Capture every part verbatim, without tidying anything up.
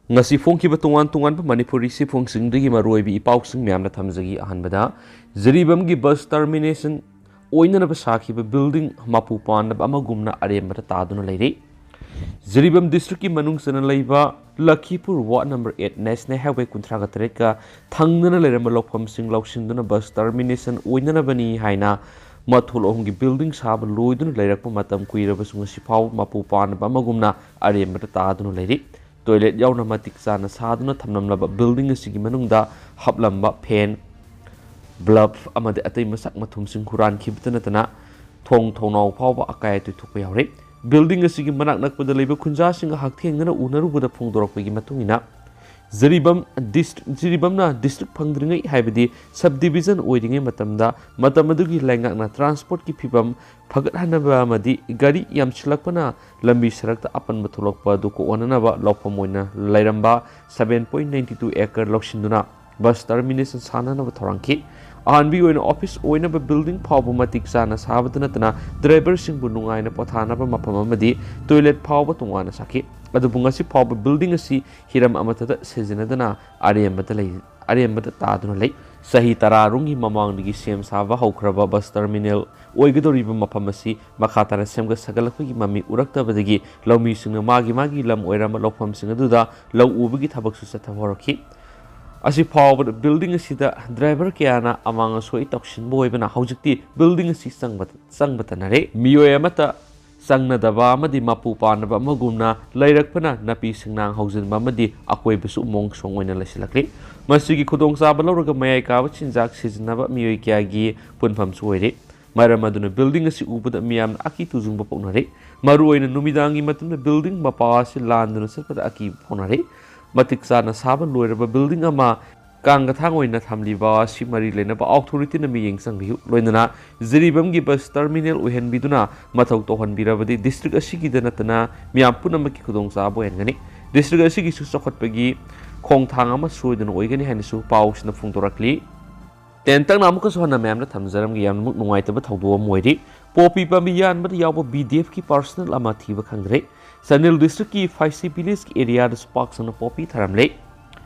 ꯉꯁꯤ ꯐꯣꯡꯈꯤꯕ ꯇꯣꯉꯥꯟ ꯇꯣꯉꯥꯟꯕ ꯃꯅꯤꯄꯨꯔꯤ ꯆꯦꯐꯣꯡꯁꯤꯡꯗꯒꯤ ꯃꯔꯨꯑꯣꯏꯕ ꯏ ꯄꯥꯎꯁꯤꯡ ꯃꯌꯥꯝꯅ ꯊꯝꯖꯒꯦ꯫ ꯑꯍꯥꯟꯕꯗ, ꯖꯤꯔꯤꯕꯥꯝꯒꯤ ꯕꯁ ꯇꯔꯃꯤꯅꯦꯁꯟ ꯑꯣꯏꯅꯅꯕ ꯁꯥꯈꯤꯕ ꯕꯤꯜꯗꯤꯡ ꯃꯄꯨ ꯄꯥꯟꯗꯕ ꯑꯃꯒꯨꯝꯅ ꯑꯔꯦꯝꯕꯗ ꯇꯥꯗꯨꯅ ꯂꯩꯔꯤ꯫ ꯖꯤꯔꯤꯕꯥꯝ ꯗꯤꯁꯇ꯭ꯔꯤꯛꯀꯤ ꯃꯅꯨꯡ ꯆꯟꯅ ꯂꯩꯕ Lakhipur ward number eight national highway ꯀꯨꯟꯊ꯭ꯔꯥꯒ ꯇꯔꯦꯠꯀ ꯊꯪꯅꯅ ꯂꯩꯔꯝꯕ ꯂꯧꯐꯝꯁꯤꯡ ꯂꯧꯁꯤꯟꯗꯨꯅ ꯕꯁ ꯇꯔꯃꯤꯅꯦꯁꯟ ꯑꯣꯏꯅꯅꯕꯅꯤ ꯍꯥꯏꯅ ꯃꯊꯣꯜ ꯑꯍꯨꯝꯒꯤ ꯕꯤꯜꯗꯤꯡ ꯁꯥꯕ ꯂꯣꯏꯗꯨꯅ ꯂꯩꯔꯛꯄ ꯃꯇꯝ ꯀꯨꯏꯔꯕꯁꯨ ꯉꯁꯤ ꯐꯥꯎꯕ ꯃꯄꯨ ꯄꯥꯟꯗꯕ ꯑꯃꯒꯨꯝꯅ ꯑꯔꯦꯝꯕꯗ ꯇꯥꯗꯨꯅ ꯂꯩꯔꯤ꯫ ꯇꯣꯏꯂꯦꯠ ꯌꯥꯎꯅ ꯃꯇꯤꯛ ꯆꯥꯅ ꯁꯥꯗꯨꯅ ꯊꯝꯂꯝꯂꯕ ꯕꯤꯜꯗꯤꯡ ꯑꯁꯤꯒꯤ ꯃꯅꯨꯡꯗ ꯍꯥꯞꯂꯝꯕ ꯐꯦꯟ, ꯕ꯭ꯂꯕ ꯑꯃꯗꯤ ꯑꯇꯩ ꯃꯁꯛ ꯃꯊꯨꯝꯁꯤꯡ ꯍꯨꯔꯥꯟꯈꯤꯕꯇ ꯅꯠꯇꯅ ꯊꯣꯡ ꯊꯣꯡꯅꯥꯎ ꯐꯥꯎꯕ ꯑꯀꯥꯏ ꯑꯇꯣꯏ ꯊꯣꯛꯄ ꯌꯥꯎꯔꯦ꯫ ꯕꯤꯜꯗꯤꯡ ꯑꯁꯤꯒꯤ ꯃꯅꯥꯛ ꯅꯛꯄꯗ ꯂꯩꯕ ꯈꯨꯟꯖꯥꯁꯤꯡꯒ ꯍꯛꯊꯦꯡꯅꯅ ꯎꯅꯔꯨꯕꯗ ꯐꯣꯡꯗꯣꯔꯛꯄꯒꯤ ꯃꯇꯨꯡ ꯏꯟꯅ, ꯖꯤꯔꯤꯕꯥꯝ ꯗꯤꯁ-, ꯖꯤꯔꯤꯕꯥꯝꯅ ꯗꯤꯁꯇ꯭ꯔꯤꯛ ꯐꯪꯗ꯭ꯔꯤꯉꯩ, ꯍꯥꯏꯕꯗꯤ ꯁꯕ ꯗꯤꯕꯤꯖꯟ ꯑꯣꯏꯔꯤꯉꯩ ꯃꯇꯝꯗ, ꯃꯇꯝ ꯑꯗꯨꯒꯤ ꯂꯩꯉꯥꯛꯅ ꯇ꯭ꯔꯥꯟꯁꯄꯣꯔꯠꯀꯤ ꯐꯤꯕꯝ ꯐꯒꯠꯍꯟꯅꯕ ꯑꯃꯗꯤ ꯒꯥꯔꯤ ꯌꯥꯝꯁꯤꯜꯂꯛꯄꯅ ꯂꯝꯕꯤ ꯁꯔꯛꯇ ꯑꯄꯟꯕ ꯊꯣꯛꯂꯛꯄ ꯑꯗꯨ ꯀꯣꯛꯍꯟꯅꯅꯕ ꯂꯧꯐꯝ ꯑꯣꯏꯅ ꯂꯩꯔꯝꯕ seven point nine two acre ꯂꯧꯁꯤꯟꯗꯨꯅ ꯕꯁ ꯇꯔꯃꯤꯅꯦꯁꯟ ꯁꯥꯟꯅꯅꯕ ꯊꯧꯔꯥꯡꯈꯤ꯫ ꯑꯍꯥꯟꯕꯒꯤ ꯑꯣꯏꯅ ꯑꯣꯐꯤꯁ ꯑꯣꯏꯅꯕ ꯕꯤꯜꯗꯤꯡ ꯐꯥꯎꯕ ꯃꯇꯤꯛ ꯆꯥꯅ ꯁꯥꯕꯇ ꯅꯠꯇꯅ ꯗ꯭ꯔꯥꯏꯚꯔꯁꯤꯡꯕꯨ ꯅꯨꯡꯉꯥꯏꯅ ꯄꯣꯊꯥꯅꯕ ꯃꯐꯝ ꯑꯃꯗꯤ ꯇꯣꯏꯂꯦꯠ ꯐꯥꯎꯕ ꯇꯣꯉꯥꯟꯅ ꯁꯥꯈꯤ꯫ ꯑꯗꯨꯕꯨ ꯉꯁꯤ ꯐꯥꯎꯕ ꯕꯤꯜꯗꯤꯡ ꯑꯁꯤ ꯍꯤꯔꯝ ꯑꯃꯠꯇꯗ ꯁꯤꯖꯤꯟꯅꯗꯅ ꯑꯔꯦꯝꯕꯗ ꯂꯩ, ꯑꯔꯦꯝꯕꯗ ꯇꯥꯗꯨꯅ ꯂꯩ꯫ ꯆꯍꯤ ꯇꯔꯥ ꯔꯣꯝꯒꯤ ꯃꯃꯥꯡꯗꯒꯤ ꯁꯦꯝ ꯁꯥꯕ ꯍꯧꯈ꯭ꯔꯕ ꯕꯁ ꯇꯔꯃꯤꯅꯦꯜ ꯑꯣꯏꯒꯗꯧꯔꯤꯕ ꯃꯐꯝ ꯑꯁꯤ ꯃꯈꯥ ꯇꯥꯅ ꯁꯦꯝꯒꯠ ꯁꯥꯒꯠꯂꯛꯄꯒꯤ ꯃꯃꯤ ꯎꯔꯛꯇꯕꯗꯒꯤ ꯂꯧꯃꯤꯁꯤꯡꯅ ꯃꯥꯒꯤ ꯃꯥꯒꯤ ꯂꯝ ꯑꯣꯏꯔꯝꯕ ꯂꯧꯐꯝꯁꯤꯡ ꯑꯗꯨꯗ ꯂꯧ ꯎꯕꯒꯤ ꯊꯕꯛꯁꯨ ꯆꯠꯊꯕ ꯍꯧꯔꯛꯈꯤ꯫ ꯑꯁꯤ ꯐꯥꯎꯕꯗ ꯕꯤꯜꯗꯤꯡ ꯑꯁꯤꯗ ꯗ꯭ꯔꯥꯏꯚꯔ ꯀꯌꯥꯅ ꯑꯃꯥꯡ ꯑꯁꯣꯏ ꯇꯧꯁꯤꯟꯕ ꯑꯣꯏꯕꯅ ꯍꯧꯖꯤꯛꯇꯤ ꯕꯤꯜꯗꯤꯡ ꯑꯁꯤ ꯆꯪꯕ, ꯆꯪꯕ ꯇꯟꯅꯔꯦ꯫ ꯃꯤꯑꯣꯏ ꯑꯃꯠꯇ ꯆꯪꯅꯗꯕ ꯑꯃꯗꯤ ꯃꯄꯨ ꯄꯥꯟꯗꯕ ꯑꯃꯒꯨꯝꯅ ꯂꯩꯔꯛꯄꯅ ꯅꯥꯄꯤ ꯁꯤꯡꯅꯥꯡ ꯍꯧꯖꯤꯟꯕ ꯑꯃꯗꯤ ꯑꯀꯣꯏꯕꯁꯨ ꯃꯣꯡ ꯁꯣꯡ ꯑꯣꯏꯅ ꯂꯩꯁꯤꯜꯂꯛꯂꯤ꯫ ꯃꯁꯤꯒꯤ ꯈꯨꯗꯣꯡꯆꯥꯕ ꯂꯧꯔꯒ ꯃꯌꯥꯏ ꯀꯥꯕ ꯆꯤꯟꯖꯥꯛ ꯁꯤꯖꯤꯟꯅꯕ ꯃꯤꯑꯣꯏ ꯀꯌꯥꯒꯤ ꯄꯨꯟꯐꯝꯁꯨ ꯑꯣꯏꯔꯤ꯫ ꯃꯔꯝ ꯑꯗꯨꯅ ꯕꯤꯜꯗꯤꯡ ꯑꯁꯤ ꯎꯕꯗ ꯃꯤꯌꯥꯝꯅ ꯑꯀꯤ ꯇꯨꯖꯨꯡꯕ ꯄꯣꯛꯅꯔꯤ꯫ ꯃꯔꯨꯑꯣꯏꯅ ꯅꯨꯃꯤꯗꯥꯡꯒꯤ ꯃꯇꯝꯗ ꯕꯤꯜꯗꯤꯡ ꯃꯄꯥ ꯑꯁꯤ ꯂꯥꯟꯗꯨꯅ ꯆꯠꯄꯗ ꯑꯀꯤꯕ ꯐꯥꯎꯅꯔꯤ꯫ ꯃꯇꯤꯛ ꯆꯥꯅ ꯁꯥꯕ ꯂꯣꯏꯔꯕ ꯕꯤꯜꯗꯤꯡ ꯑꯃ ꯀꯥꯡꯒꯊꯥꯡ ꯑꯣꯏꯅ ꯊꯝꯂꯤꯕ ꯑꯁꯤ ꯃꯔꯤ ꯂꯩꯅꯕ ꯑꯣꯊꯣꯔꯤꯇꯤꯅ ꯃꯤꯠꯌꯦꯡ ꯆꯪꯕꯤꯌꯨ꯫ ꯂꯣꯏꯅꯅ ꯖꯤꯔꯤꯕꯥꯝꯒꯤ ꯕꯁ ꯇꯔꯃꯤꯅꯦꯜ ꯑꯣꯏꯍꯟꯕꯤꯗꯨꯅ ꯃꯊꯧ ꯇꯧꯍꯟꯕꯤꯔꯕꯗꯤ ꯗꯤꯁꯇ꯭ꯔꯤꯛ ꯑꯁꯤꯒꯤꯗ ꯅꯠꯇꯅ ꯃꯤꯌꯥꯝ ꯄꯨꯝꯅꯃꯛꯀꯤ ꯈꯨꯗꯣꯡꯆꯥꯕ ꯑꯣꯏꯍꯟꯒꯅꯤ꯫ ꯗꯤꯁꯇ꯭ꯔꯤꯛ ꯑꯁꯤꯒꯤꯁꯨ ꯆꯥꯎꯈꯠꯄꯒꯤ ꯈꯣꯡꯊꯥꯡ ꯑꯃ ꯁꯣꯏꯗꯅ ꯑꯣꯏꯒꯅꯤ ꯍꯥꯏꯅꯁꯨ ꯄꯥꯎꯁꯤꯅ ꯐꯣꯡꯗꯣꯔꯛꯂꯤ꯫ ꯇꯦꯟꯇꯛꯅ ꯑꯃꯨꯛꯀꯁꯨ ꯍꯟꯅ ꯃꯌꯥꯝꯗ ꯊꯝꯖꯔꯝꯒꯦ꯫ ꯌꯥꯝꯅꯃꯛ ꯅꯨꯡꯉꯥꯏꯇꯕ ꯊꯧꯗꯣꯛ ꯑꯃ ꯑꯣꯏꯔꯤ꯫ ꯄꯣꯄꯤ ꯄꯥꯝꯕꯤ ꯌꯥꯟꯕꯗ ꯌꯥꯎꯕ ꯕꯤ ꯗꯤ ꯑꯦꯐꯀꯤ ꯄꯥꯔꯁꯅꯦꯜ ꯑꯃ ꯊꯤꯕ ꯈꯪꯗ꯭ꯔꯦ꯫ ꯆꯥꯟꯗꯦꯜ ꯗꯤꯁꯇ꯭ꯔꯤꯛꯀꯤ ꯐꯥꯏꯁꯤ ꯚꯤꯂꯦꯖꯀꯤ ꯑꯦꯔꯤꯌꯥꯗꯁꯨ ꯄꯥꯛ ꯁꯟꯅ ꯄꯣꯄꯤ ꯊꯥꯔꯝꯂꯦ꯫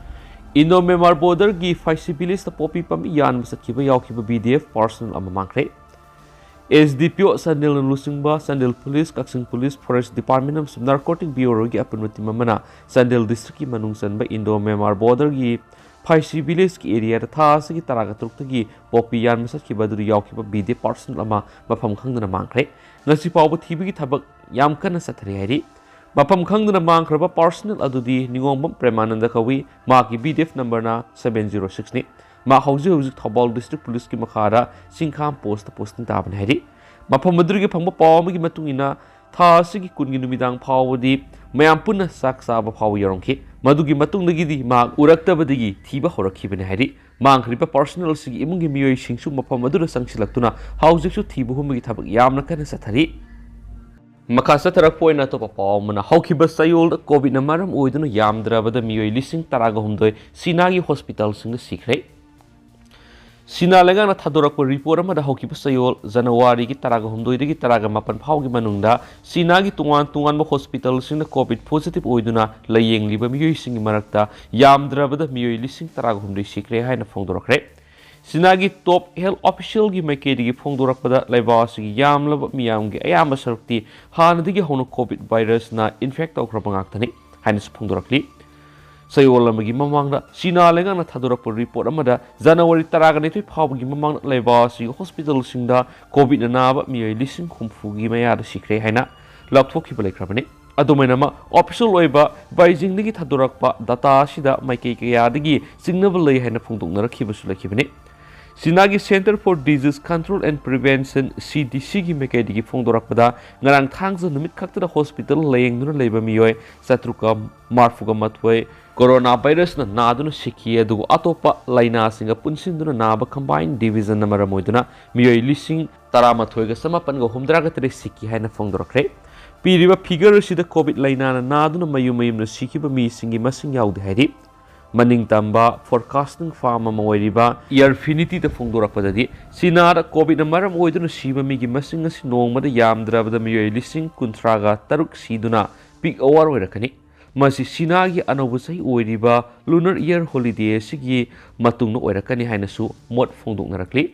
ꯏꯟꯗꯣ ꯃ꯭ꯌꯥꯟꯃꯥꯔ ꯕꯣꯔꯗꯔꯒꯤ ꯐꯥꯏꯁꯤ ꯚꯤꯂꯦꯖꯇ ꯄꯣꯄꯤ ꯄꯥꯝꯕꯤ ꯌꯥꯟꯕ ꯆꯠꯈꯤꯕ ꯌꯥꯎꯈꯤꯕ ꯕꯤ ꯗꯤ ꯑꯦꯐ ꯄꯥꯔꯁꯅꯦꯜ ꯑꯃ ꯃꯥꯡꯈ꯭ꯔꯦ꯫ ꯑꯦꯁ ꯗꯤ ꯄꯤ ꯑꯣ ꯆꯥꯟꯗꯦꯜꯅ ꯂꯨꯆꯤꯡꯕ ꯆꯥꯟꯗꯦꯜ ꯄꯨꯂꯤꯁ, ꯀꯛꯆꯤꯡ ꯄꯨꯂꯤꯁ, ꯐꯣꯔꯦꯁ ꯗꯤꯄꯥꯔꯠꯃꯦꯟ ꯑꯃꯁꯨꯡ ꯅꯥꯔꯀꯣꯇꯤꯛ ꯕ꯭ꯌꯨꯔꯣꯒꯤ ꯑꯄꯨꯟꯕ ꯇꯤꯝ ꯑꯃꯅ ꯆꯥꯟꯗꯦꯜ ꯗꯤꯁꯇ꯭ꯔꯤꯛꯀꯤ ꯃꯅꯨꯡ ꯆꯟꯕ ꯏꯟꯗꯣ ꯃ꯭ꯌꯥꯟꯃꯥꯔ ꯕꯣꯔꯗꯔꯒꯤ ꯐꯥꯏꯁꯤ ꯚꯤꯂꯦꯖꯀꯤ ꯑꯦꯔꯤꯌꯥꯗ ꯊꯥ ꯑꯁꯤꯒꯤ ꯇꯔꯥꯒ ꯇꯔꯨꯛꯇꯒꯤ ꯄꯣꯄꯤ ꯌꯥꯟꯕ ꯆꯠꯈꯤꯕ ꯑꯗꯨꯗ ꯌꯥꯎꯈꯤꯕ ꯕꯤ ꯗꯤ ꯑꯦꯐ ꯄꯥꯔꯁꯅꯦꯜ ꯑꯃ ꯃꯐꯝ ꯈꯪꯗꯅ ꯃꯥꯡꯈ꯭ꯔꯦ꯫ ꯉꯁꯤ ꯐꯥꯎꯕ ꯊꯤꯕꯒꯤ ꯊꯕꯛ ꯌꯥꯝ ꯀꯟꯅ ꯆꯠꯊꯔꯤ ꯍꯥꯏꯔꯤ꯫ ꯃꯐꯝ ꯈꯪꯗꯅ ꯃꯥꯡꯈ꯭ꯔꯕ ꯄꯥꯔꯁꯅꯦꯜ ꯑꯗꯨꯗꯤ ꯅꯤꯉꯣꯝꯕꯝ ꯄ꯭ꯔꯦꯃꯥꯅꯟꯗ ꯀꯧꯏ꯫ ꯃꯍꯥꯛꯀꯤ ꯕꯤ ꯗꯤ ꯑꯦꯐ ꯅꯝꯕꯔꯅ ꯁꯚꯦꯟ ꯖꯤꯔꯣ ꯁꯤꯛꯁꯅꯤ꯫ ꯃꯍꯥꯛ ꯍꯧꯖꯤꯛ ꯍꯧꯖꯤꯛ ꯊꯧꯕꯥꯜ ꯗꯤꯁꯇ꯭ꯔꯤꯛ ꯄꯨꯂꯤꯁꯀꯤ ꯃꯈꯥꯗ ꯆꯤꯡꯈꯥꯝ ꯄꯣꯁꯇ ꯄꯣꯁꯇꯤꯡ ꯇꯥꯕꯅꯤ ꯍꯥꯏꯔꯤ꯫ ꯃꯐꯝ ꯑꯗꯨꯗꯒꯤ ꯐꯪꯕ ꯄꯥꯎ ꯑꯃꯒꯤ ꯃꯇꯨꯡ ꯏꯟꯅ, ꯊꯥ ꯑꯁꯤꯒꯤ ꯀꯨꯟꯒꯤ ꯅꯨꯃꯤꯗꯥꯡ ꯐꯥꯎꯕꯗꯤ ꯃꯌꯥꯝ ꯄꯨꯟꯅ ꯆꯥꯛ ꯆꯥꯕ ꯐꯥꯎꯕ ꯌꯥꯎꯔꯝꯈꯤ꯫ ꯃꯗꯨꯒꯤ ꯃꯇꯨꯡꯗꯒꯤꯗꯤ ꯃꯍꯥꯛ ꯎꯔꯛꯇꯕꯗꯒꯤ ꯊꯤꯕ ꯍꯧꯔꯛꯈꯤꯕꯅꯤ ꯍꯥꯏꯔꯤ꯫ ꯃꯥꯡꯈ꯭ꯔꯤꯕ ꯄꯥꯔꯁꯅꯦꯜꯁꯤꯒꯤ ꯏꯃꯨꯡꯒꯤ ꯃꯤꯑꯣꯏꯁꯤꯡꯁꯨ ꯃꯐꯝ ꯑꯗꯨꯗ ꯆꯪꯁꯤꯜꯂꯛꯇꯨꯅ ꯍꯧꯖꯤꯛꯁꯨ ꯊꯤꯕ ꯍꯨꯝꯕꯒꯤ ꯊꯕꯛ ꯌꯥꯝꯅ ꯀꯟꯅ ꯆꯠꯊꯔꯤ꯫ ꯃꯈꯥ ꯆꯠꯊꯔꯛꯄ ꯑꯣꯏꯅ ꯑꯇꯣꯞꯄ ꯄꯥꯎ ꯑꯃꯅ, ꯍꯧꯈꯤꯕ ꯆꯌꯣꯜꯗ ꯀꯣꯚꯤꯗꯅ ꯃꯔꯝ ꯑꯣꯏꯗꯨꯅ ꯌꯥꯝꯗ꯭ꯔꯕꯗ ꯃꯤꯑꯣꯏ ꯂꯤꯁꯤꯡ ꯇꯔꯥꯒ ꯍꯨꯝꯗꯣꯏ ꯆꯤꯅꯥꯒꯤ ꯍꯣꯁꯄꯤꯇꯥꯜꯁꯤꯡꯗ ꯁꯤꯈ꯭ꯔꯦ꯫ ꯆꯤꯅꯥ ꯂꯩꯉꯥꯛꯅ ꯊꯥꯗꯣꯔꯛꯄ ꯔꯤꯄꯣꯔꯠ ꯑꯃꯗ ꯍꯧꯈꯤꯕ ꯆꯌꯣꯜ ꯖꯅꯋꯥꯔꯤꯒꯤ ꯇꯔꯥꯒ ꯍꯨꯝꯗꯣꯏꯗꯒꯤ ꯇꯔꯥꯒ ꯃꯥꯄꯟ ꯐꯥꯎꯒꯤ ꯃꯅꯨꯡꯗ ꯆꯤꯅꯥꯒꯤ ꯇꯣꯉꯥꯟ ꯇꯣꯉꯥꯟꯕ ꯍꯣꯁꯄꯤꯇꯥꯜꯁꯤꯡꯗ ꯀꯣꯚꯤꯗ ꯄꯣꯖꯤꯇꯤꯚ ꯑꯣꯏꯗꯨꯅ ꯂꯥꯌꯦꯡꯂꯤꯕ ꯃꯤꯑꯣꯏꯁꯤꯡꯒꯤ ꯃꯔꯛꯇ ꯌꯥꯝꯗ꯭ꯔꯕꯗ ꯃꯤꯑꯣꯏ ꯂꯤꯁꯤꯡ ꯇꯔꯥꯒ ꯍꯨꯝꯗꯣꯏ ꯁꯤꯈ꯭ꯔꯦ ꯍꯥꯏꯅ ꯐꯣꯡꯗꯣꯔꯛꯈ꯭ꯔꯦ꯫ ꯆꯤꯅꯥꯒꯤ ꯇꯣꯞ ꯍꯦꯜꯊ ꯑꯣꯐꯤꯁꯤꯌꯦꯜꯒꯤ ꯃꯥꯏꯀꯩꯗꯒꯤ ꯐꯣꯡꯗꯣꯔꯛꯄꯗ, ꯂꯩꯕꯥꯛ ꯑꯁꯤꯒꯤ ꯌꯥꯝꯂꯕ ꯃꯤꯌꯥꯝꯒꯤ ꯑꯌꯥꯝꯕ ꯁꯔꯨꯛꯇꯤ ꯍꯥꯟꯅꯗꯒꯤ ꯍꯧꯅ ꯀꯣꯚꯤꯗ ꯚꯥꯏꯔꯁꯅ ꯏꯟꯐꯦꯛ ꯇꯧꯈ꯭ꯔꯕ ꯉꯥꯛꯇꯅꯤ ꯍꯥꯏꯅꯁꯨ ꯐꯣꯡꯗꯣꯔꯛꯂꯤ꯫ ꯆꯌꯣꯜ ꯑꯃꯒꯤ ꯃꯃꯥꯡꯗ ꯆꯤꯅꯥ ꯂꯩꯉꯥꯛꯅ ꯊꯥꯗꯣꯔꯛꯄ ꯔꯤꯄꯣꯔꯠ ꯑꯃꯗ, ꯖꯅꯋꯥꯔꯤ ꯇꯔꯥꯒ ꯅꯤꯊꯣꯏ ꯐꯥꯎꯕꯒꯤ ꯃꯃꯥꯡꯗ ꯂꯩꯕꯥꯛ ꯑꯁꯤꯒꯤ ꯍꯣꯁꯄꯤꯇꯥꯜꯁꯤꯡꯗ ꯀꯣꯚꯤꯗꯅ ꯅꯥꯕ ꯃꯤꯑꯣꯏ ꯂꯤꯁꯤꯡ ꯍꯨꯝꯐꯨꯒꯤ ꯃꯌꯥꯗ ꯁꯤꯈ꯭ꯔꯦ ꯍꯥꯏꯅ ꯂꯥꯎꯊꯣꯛꯈꯤꯕ ꯂꯩꯈ꯭ꯔꯕꯅꯤ꯫ ꯑꯗꯨꯃꯥꯏꯅꯃꯛ, ꯑꯣꯐꯤꯁꯤꯌꯦꯜ ꯑꯣꯏꯕ ꯕꯩꯖꯤꯡꯗꯒꯤ ꯊꯥꯗꯣꯔꯛꯄ ꯗꯥꯇꯥ ꯑꯁꯤꯗ ꯃꯥꯏꯀꯩ ꯀꯌꯥꯗꯒꯤ ꯆꯤꯡꯅꯕ ꯂꯩ ꯍꯥꯏꯅ ꯐꯣꯡꯗꯣꯛꯅꯔꯛꯈꯤꯕꯁꯨ ꯂꯩꯈꯤꯕꯅꯤ꯫ ꯆꯤꯅꯥꯒꯤ Center for Disease Control and Prevention, ꯁꯤ ꯗꯤ ꯁꯤꯒꯤ ꯃꯥꯏꯀꯩꯗꯒꯤ ꯐꯣꯡꯗꯣꯔꯛꯄꯗ, ꯉꯔꯥꯡ ꯊꯥꯡꯖ ꯅꯨꯃꯤꯠ ꯈꯛꯇꯗ ꯍꯣꯁꯄꯤꯇꯥꯜ ꯂꯥꯌꯦꯡꯗꯨꯅ ꯂꯩꯕ ꯃꯤꯑꯣꯏ ꯆꯥꯇ꯭ꯔꯨꯛꯀ ꯃꯔꯐꯨꯒ ꯃꯥꯊꯣꯏ ꯀꯣꯔꯣꯅꯥ ꯚꯥꯏꯔꯁꯅ ꯅꯥꯗꯨꯅ ꯁꯤꯈꯤ, ꯑꯗꯨꯒ ꯑꯇꯣꯞꯄ ꯂꯥꯏꯅꯥꯁꯤꯡꯒ ꯄꯨꯟꯁꯤꯟꯗꯨꯅ ꯅꯥꯕ ꯀꯝꯕꯥꯏꯟ ꯗꯤꯚꯤꯖꯟꯅ ꯃꯔꯝ ꯑꯣꯏꯗꯨꯅ ꯃꯤꯑꯣꯏ ꯂꯤꯁꯤꯡ ꯇꯔꯥꯃꯥꯊꯣꯏꯒ ꯆꯃꯥꯄꯟꯒ ꯍꯨꯝꯗ꯭ꯔꯥꯒ ꯇꯔꯦꯠ ꯁꯤꯈꯤ ꯍꯥꯏꯅ ꯐꯣꯡꯗꯣꯔꯛꯈ꯭ꯔꯦ꯫ ꯄꯤꯔꯤꯕ ꯐꯤꯒꯔ ꯑꯁꯤꯗ ꯀꯣꯚꯤꯗ ꯂꯥꯏꯅꯥꯅ ꯅꯥꯗꯨꯅ ꯃꯌꯨꯝ ꯃꯌꯨꯝꯗ ꯁꯤꯈꯤꯕ ꯃꯤꯁꯤꯡꯒꯤ ꯃꯁꯤꯡ ꯌꯥꯎꯗꯦ ꯍꯥꯏꯔꯤ꯫ ꯃꯅꯤꯡꯇꯝꯕ ꯐꯣꯔꯀꯥꯁꯇꯤꯡ ꯐꯥꯔꯝ ꯑꯃ ꯑꯣꯏꯔꯤꯕ ꯏꯌꯔꯐꯤꯅꯤꯇꯤꯗ ꯐꯣꯡꯗꯣꯔꯛꯄꯗꯗꯤ, ꯆꯤꯅꯥꯗ ꯀꯣꯚꯤꯗꯅ ꯃꯔꯝ ꯑꯣꯏꯗꯨꯅ ꯁꯤꯕ ꯃꯤꯒꯤ ꯃꯁꯤꯡ ꯑꯁꯤ ꯅꯣꯡꯃꯗ ꯌꯥꯝꯗ꯭ꯔꯕꯗ ꯃꯤꯑꯣꯏ ꯂꯤꯁꯤꯡ ꯀꯨꯟꯊ꯭ꯔꯥꯒ ꯇꯔꯨꯛ ꯁꯤꯗꯨꯅ peak hour ꯑꯣꯏꯔꯛꯀꯅꯤ꯫ ꯃꯁꯤ ꯆꯤꯅꯥꯒꯤ ꯑꯅꯧꯕ ꯆꯍꯤ ꯑꯣꯏꯔꯤꯕ lunar year holiday ꯑꯁꯤꯒꯤ ꯃꯇꯨꯡꯗ ꯑꯣꯏꯔꯛꯀꯅꯤ ꯍꯥꯏꯅꯁꯨ ꯃꯣꯠ ꯐꯣꯡꯗꯣꯛꯅꯔꯛꯂꯤ꯫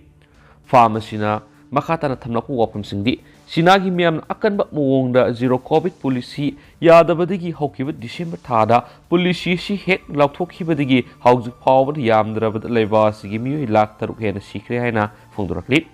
ꯐꯥꯝ ꯑꯁꯤꯅ ꯃꯈꯥ ꯇꯥꯅ ꯊꯝꯂꯛꯄ ꯋꯥꯐꯝꯁꯤꯡꯗꯤ, ꯆꯤꯅꯥꯒꯤ ꯃꯤꯌꯥꯝꯅ ꯑꯀꯟꯕ ꯃꯑꯣꯡꯗ zero covid policy ꯌꯥꯗꯕꯗꯒꯤ ꯍꯧꯈꯤꯕ December ꯊꯥꯗ policy ꯑꯁꯤ ꯍꯦꯛ ꯂꯥꯎꯊꯣꯛꯈꯤꯕꯗꯒꯤ ꯍꯧꯖꯤꯛ ꯐꯥꯎꯕꯗ ꯌꯥꯝꯗ꯭ꯔꯕꯗ ꯂꯩꯕꯥꯛ ꯑꯁꯤꯒꯤ ꯃꯤꯑꯣꯏ ꯂꯥꯈ ꯇꯔꯨꯛ ꯍꯦꯟꯅ ꯁꯤꯈ꯭ꯔꯦ ꯍꯥꯏꯅ ꯐꯣꯡꯗꯣꯔꯛꯂꯤ꯫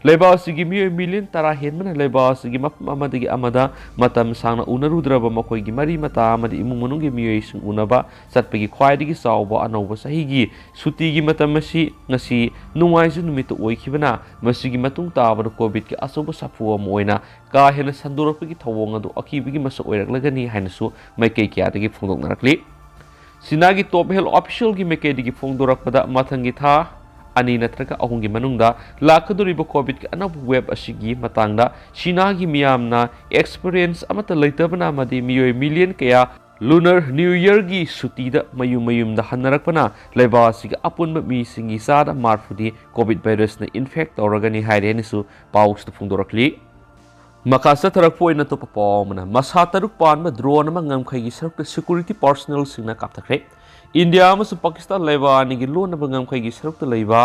ꯂꯩꯕꯥꯛ ꯑꯁꯤꯒꯤ ꯃꯤꯑꯣꯏ ꯃꯤꯂꯤꯌꯟ ꯇꯔꯥ ꯍꯦꯟꯕꯅ ꯂꯩꯕꯥꯛ ꯑꯁꯤꯒꯤ ꯃꯐꯝ ꯑꯃꯗꯒꯤ ꯑꯃꯗ ꯃꯇꯝ ꯁꯥꯡꯅ ꯎꯅꯔꯨꯗ꯭ꯔꯕ ꯃꯈꯣꯏꯒꯤ ꯃꯔꯤ ꯃꯇꯥ ꯑꯃꯗꯤ ꯏꯃꯨꯡ ꯃꯅꯨꯡꯒꯤ ꯃꯤꯑꯣꯏꯁꯤꯡ ꯎꯅꯕ ꯆꯠꯄꯒꯤ ꯈ꯭ꯋꯥꯏꯗꯒꯤ ꯆꯥꯎꯕ ꯑꯅꯧꯕ ꯆꯍꯤꯒꯤ ꯁꯨꯇꯤꯒꯤ ꯃꯇꯝ ꯑꯁꯤ ꯉꯁꯤ ꯅꯣꯡꯃꯥꯏꯖꯤꯡ ꯅꯨꯃꯤꯠꯇ ꯑꯣꯏꯈꯤꯕꯅ, ꯃꯁꯤꯒꯤ ꯃꯇꯨꯡ ꯇꯥꯕꯗ ꯀꯣꯚꯤꯗꯀꯤ ꯑꯆꯧꯕ ꯁꯥꯐꯨ ꯑꯃ ꯑꯣꯏꯅ ꯀꯥ ꯍꯦꯟꯅ ꯁꯟꯗꯣꯔꯛꯄꯒꯤ ꯊꯧꯑꯣꯡ ꯑꯗꯨ ꯑꯀꯤꯕꯒꯤ ꯃꯁꯛ ꯑꯣꯏꯔꯛꯂꯒꯅꯤ ꯍꯥꯏꯅꯁꯨ ꯃꯥꯏꯀꯩ ꯀꯌꯥꯗꯒꯤ ꯐꯣꯡꯗꯣꯛꯅꯔꯛꯂꯤ꯫ ꯆꯤꯅꯥꯒꯤ top health officialꯒꯤ ꯃꯥꯏꯀꯩꯗꯒꯤ ꯐꯣꯡꯗꯣꯔꯛꯄꯗ, ꯃꯊꯪꯒꯤ ꯊꯥ ꯑꯅꯤ ꯅꯠꯇ꯭ꯔꯒ ꯑꯍꯨꯝꯒꯤ ꯃꯅꯨꯡꯗ ꯂꯥꯛꯀꯗꯧꯔꯤꯕ ꯀꯣꯚꯤꯗꯀꯤ ꯑꯅꯧꯕ wave ꯑꯁꯤꯒꯤ ꯃꯇꯥꯡꯗ ꯆꯤꯅꯥꯒꯤ ꯃꯤꯌꯥꯝꯅ experience ꯑꯃꯠꯇ ꯂꯩꯇꯕꯅ ꯑꯃꯗꯤ ꯃꯤꯑꯣꯏ ꯃꯤꯂꯤꯌꯟ ꯀꯌꯥ lunar new yearꯒꯤ ꯁꯨꯇꯤꯗ ꯃꯌꯨꯝ ꯃꯌꯨꯝꯗ ꯍꯟꯅꯔꯛꯄꯅ ꯂꯩꯕꯥꯛ ꯑꯁꯤꯒꯤ ꯑꯄꯨꯟꯕ ꯃꯤꯁꯤꯡꯒꯤ ꯆꯥꯗ ꯃꯔꯐꯨꯗꯤ ꯀꯣꯚꯤꯗ ꯚꯥꯏꯔꯁꯅ infect ꯇꯧꯔꯒꯅꯤ ꯍꯥꯏꯔꯦ ꯍꯥꯏꯅꯁꯨ ꯄꯥꯎꯁꯤꯗ ꯐꯣꯡꯗꯣꯔꯛꯂꯤ꯫ ꯃꯈꯥ ꯆꯠꯊꯔꯛꯄ ꯑꯣꯏꯅ ꯑꯇꯣꯞꯄ ꯄꯥꯎ ꯑꯃꯅ, ꯃꯁꯥ ꯇꯔꯨꯛ ꯄꯥꯟꯕ drone ꯑꯃ ꯉꯝꯈꯩꯒꯤ ꯁꯔꯨꯛꯇ security personnelꯁꯤꯡꯅ ꯀꯥꯞꯊꯈ꯭ꯔꯦ꯫ ꯏꯟꯗꯤꯌꯥ ꯑꯃꯁꯨꯡ ꯄꯥꯀꯤꯁꯇꯥꯟ ꯂꯩꯕꯥꯛ ꯑꯅꯤꯒꯤ ꯂꯣꯟꯅꯕ ꯉꯝꯈꯩꯒꯤ ꯁꯔꯨꯛꯇ ꯂꯩꯕ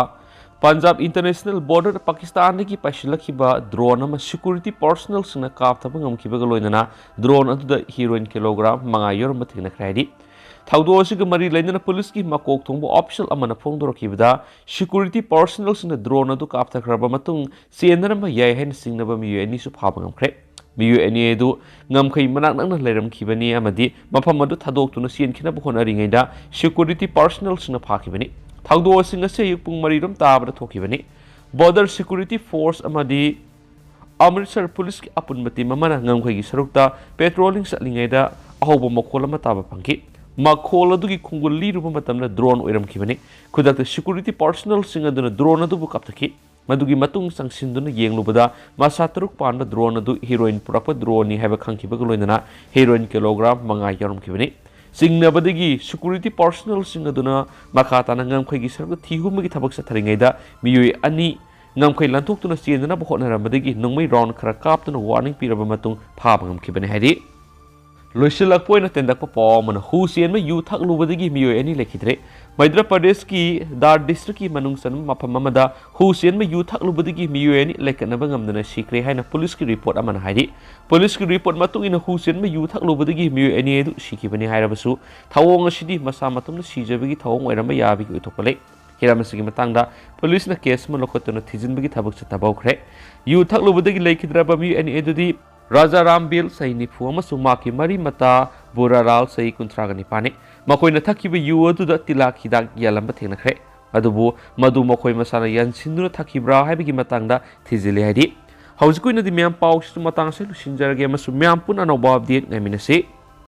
ꯄꯟꯖꯥꯕ international border ꯄꯥꯀꯤꯁꯇꯥꯟꯗꯒꯤ ꯄꯥꯏꯁꯤꯜꯂꯛꯈꯤꯕ drone ꯑꯃ security personnelꯁꯤꯡꯅ ꯀꯥꯞꯊꯕ ꯉꯝꯈꯤꯕꯒ ꯂꯣꯏꯅꯅ drone ꯑꯗꯨꯗ heroin kilogram ꯃꯉꯥ ꯌꯥꯎꯔꯝꯕ ꯊꯦꯡꯅꯈ꯭ꯔꯦ ꯍꯥꯏꯔꯤ꯫ ꯊꯧꯗꯣꯛ ꯑꯁꯤꯒ ꯃꯔꯤ ꯂꯩꯅꯅ ꯄꯨꯂꯤꯁꯀꯤ ꯃꯀꯣꯛ ꯊꯣꯡꯕ official ꯑꯃꯅ ꯐꯣꯡꯗꯣꯔꯛꯈꯤꯕꯗ, security personnelꯁꯤꯡꯅ drone ꯑꯗꯨ ꯀꯥꯞꯊꯈ꯭ꯔꯕ ꯃꯇꯨꯡ ꯆꯦꯟꯅꯔꯝꯕ ꯌꯥꯏ ꯍꯥꯏꯅ ꯆꯤꯡꯅꯕ ꯃꯤꯑꯣꯏ ꯑꯅꯤꯁꯨ ꯐꯥꯕ ꯉꯝꯈ꯭ꯔꯦ꯫ ꯃꯤꯑꯣꯏ ꯑꯅꯤ ꯑꯗꯨ ꯉꯝꯈꯩ ꯃꯅꯥꯛ ꯅꯛꯅ ꯂꯩꯔꯝꯈꯤꯕꯅꯤ ꯑꯃꯗꯤ ꯃꯐꯝ ꯑꯗꯨ ꯊꯥꯗꯣꯛꯇꯨꯅ ꯆꯦꯟꯈꯤꯅꯕ ꯍꯣꯠꯅꯔꯤꯉꯩꯗ security personnelꯁꯤꯡꯅ ꯐꯥꯈꯤꯕꯅꯤ꯫ ꯊꯧꯗꯣꯛ ꯑꯁꯤ ꯉꯁꯤ ꯑꯌꯨꯛ ꯄꯨꯡ ꯃꯔꯤꯔꯣꯝ ꯇꯥꯕꯗ ꯊꯣꯛꯈꯤꯕꯅꯤ꯫ Border security force ꯑꯃꯗꯤ ꯑꯃꯔꯤꯠꯁꯔ ꯄꯨꯂꯤꯁꯀꯤ ꯑꯄꯨꯟꯕ team ꯑꯃꯅ ꯉꯝꯈꯩꯒꯤ ꯁꯔꯨꯛꯇ patrolling ꯆꯠꯂꯤꯉꯩꯗ ꯑꯍꯧꯕ ꯃꯈꯣꯜ ꯑꯃ ꯇꯥꯕ ꯐꯪꯈꯤ꯫ ꯃꯈꯣꯜ ꯑꯗꯨꯒꯤ ꯈꯣꯡꯒꯨꯜ ꯂꯤꯔꯨꯕ ꯃꯇꯝꯗ drone ꯑꯣꯏꯔꯝꯈꯤꯕꯅꯤ꯫ ꯈꯨꯗꯛꯇ security personnelꯁꯤꯡ ꯑꯗꯨꯅ drone ꯑꯗꯨꯕꯨ ꯀꯥꯞꯊꯈꯤ꯫ ꯃꯗꯨꯒꯤ ꯃꯇꯨꯡ ꯆꯪꯁꯤꯟꯗꯨꯅ ꯌꯦꯡꯂꯨꯕꯗ, ꯃꯁꯥ ꯇꯔꯨꯛ ꯄꯥꯟꯕ drone ꯑꯗꯨ heroin ꯄꯨꯔꯛꯄ droneꯅꯤ ꯍꯥꯏꯕ ꯈꯪꯈꯤꯕꯒ ꯂꯣꯏꯅꯅ heroin kilogram ꯃꯉꯥ ꯌꯥꯎꯔꯝꯈꯤꯕꯅꯤ꯫ ꯆꯤꯡꯅꯕꯗꯒꯤ security personnelꯁꯤꯡ ꯑꯗꯨꯅ ꯃꯈꯥ ꯇꯥꯅ ꯉꯝꯈꯩꯒꯤ ꯁꯔꯨꯛꯇ ꯊꯤꯍꯨꯝꯕꯒꯤ ꯊꯕꯛ ꯆꯠꯊꯔꯤꯉꯩꯗ ꯃꯤꯑꯣꯏ ꯑꯅꯤ ꯉꯝꯈꯩ ꯂꯥꯟꯊꯣꯛꯇꯨꯅ ꯆꯦꯟꯗꯅꯕ ꯍꯣꯠꯅꯔꯝꯕꯗꯒꯤ ꯅꯣꯡꯃꯩ round ꯈꯔ ꯀꯥꯞꯇꯨꯅ warning ꯄꯤꯔꯕ ꯃꯇꯨꯡ ꯐꯥꯕ ꯉꯝꯈꯤꯕꯅꯤ ꯍꯥꯏꯔꯤ꯫ ꯂꯣꯏꯁꯤꯜꯂꯛꯄ ꯑꯣꯏꯅ ꯇꯦꯟꯗꯛꯄ ꯄꯥꯎ ꯑꯃꯅ, ꯍꯨ ꯆꯦꯟꯕ ꯌꯨ ꯊꯛꯂꯨꯕꯗꯒꯤ ꯃꯤꯑꯣꯏ ꯑꯅꯤ ꯂꯩꯈꯤꯗ꯭ꯔꯦ꯫ ꯃꯩꯗ꯭ꯔ ꯄ꯭ꯔꯗꯦꯁꯀꯤ ꯗꯥꯔ ꯗꯤꯁꯇ꯭ꯔꯤꯛꯀꯤ ꯃꯅꯨꯡ ꯆꯟꯕ ꯃꯐꯝ ꯑꯃꯗ ꯍꯨ ꯆꯦꯟꯕ ꯌꯨ ꯊꯛꯂꯨꯕꯗꯒꯤ ꯃꯤꯑꯣꯏ ꯑꯅꯤ ꯂꯩꯈꯠꯅꯕ ꯉꯝꯗꯅ ꯁꯤꯈ꯭ꯔꯦ ꯍꯥꯏꯅ ꯄꯨꯂꯤꯁꯀꯤ ꯔꯤꯄꯣꯔꯠ ꯑꯃꯅ ꯍꯥꯏꯔꯤ꯫ ꯄꯨꯂꯤꯁꯀꯤ ꯔꯤꯄꯣꯔꯠ ꯃꯇꯨꯡ ꯏꯟꯅ, ꯍꯨ ꯆꯦꯟꯕ ꯌꯨ ꯊꯛꯂꯨꯕꯗꯒꯤ ꯃꯤꯑꯣꯏ ꯑꯅꯤ ꯑꯗꯨ ꯁꯤꯈꯤꯕꯅꯤ ꯍꯥꯏꯔꯕꯁꯨ, ꯊꯧꯑꯣꯡ ꯑꯁꯤꯗꯤ ꯃꯁꯥ ꯃꯇꯣꯝꯇ ꯁꯤꯖꯕꯒꯤ ꯊꯧꯑꯣꯡ ꯑꯣꯏꯔꯝꯕ ꯌꯥꯕꯒꯤ ꯑꯣꯏꯊꯣꯛꯄ ꯂꯩ꯫ ꯍꯤꯔꯝ ꯑꯁꯤꯒꯤ ꯃꯇꯥꯡꯗ ꯄꯨꯂꯤꯁꯅ ꯀꯦꯁ ꯑꯃ ꯂꯧꯈꯠꯇꯨꯅ ꯊꯤꯖꯤꯟꯕꯒꯤ ꯊꯕꯛ ꯆꯠꯊꯕ ꯍꯧꯈ꯭ꯔꯦ꯫ ꯌꯨ ꯊꯛꯂꯨꯕꯗꯒꯤ ꯂꯩꯈꯤꯗ꯭ꯔꯕ ꯃꯤꯑꯣꯏ ꯑꯅꯤ ꯑꯗꯨꯗꯤ ꯔꯥꯖꯥ ꯔꯥꯝ ꯕꯤꯜ, ꯆꯍꯤ ꯅꯤꯐꯨ, ꯑꯃꯁꯨꯡ ꯃꯍꯥꯛꯀꯤ ꯃꯔꯤ ꯃꯇꯥ ꯕꯨꯔꯥꯔꯥꯜ, ꯆꯍꯤ ꯀꯨꯟꯊ꯭ꯔꯥꯒ ꯅꯤꯄꯥꯟꯅꯤ꯫ ꯃꯈꯣꯏꯅ ꯊꯛꯈꯤꯕ ꯌꯨ ꯑꯗꯨꯗ ꯇꯤꯜꯍꯥꯠ ꯍꯤꯗꯥꯛ ꯌꯥꯜꯂꯝꯕ ꯊꯦꯡꯅꯈ꯭ꯔꯦ, ꯑꯗꯨꯕꯨ ꯃꯗꯨ ꯃꯈꯣꯏ ꯃꯁꯥꯅ ꯌꯥꯟꯁꯤꯟꯗꯨꯅ ꯊꯛꯈꯤꯕ꯭ꯔꯥ ꯍꯥꯏꯕꯒꯤ ꯃꯇꯥꯡꯗ ꯊꯤꯖꯤꯜꯂꯤ ꯍꯥꯏꯔꯤ꯫ ꯍꯧꯖꯤꯛꯀꯤ ꯑꯣꯏꯅꯗꯤ ꯃꯌꯥꯝ, ꯄꯥꯎꯁꯤꯁꯨ ꯃꯇꯥꯡ ꯑꯁꯤꯗ ꯂꯣꯏꯁꯤꯟꯖꯔꯒꯦ ꯑꯃꯁꯨꯡ ꯃꯌꯥꯝ ꯄꯨꯟꯅ ꯑꯅꯧꯕ ꯑꯞꯗꯦꯠ ꯉꯥꯏꯃꯤꯟꯅꯁꯤ꯫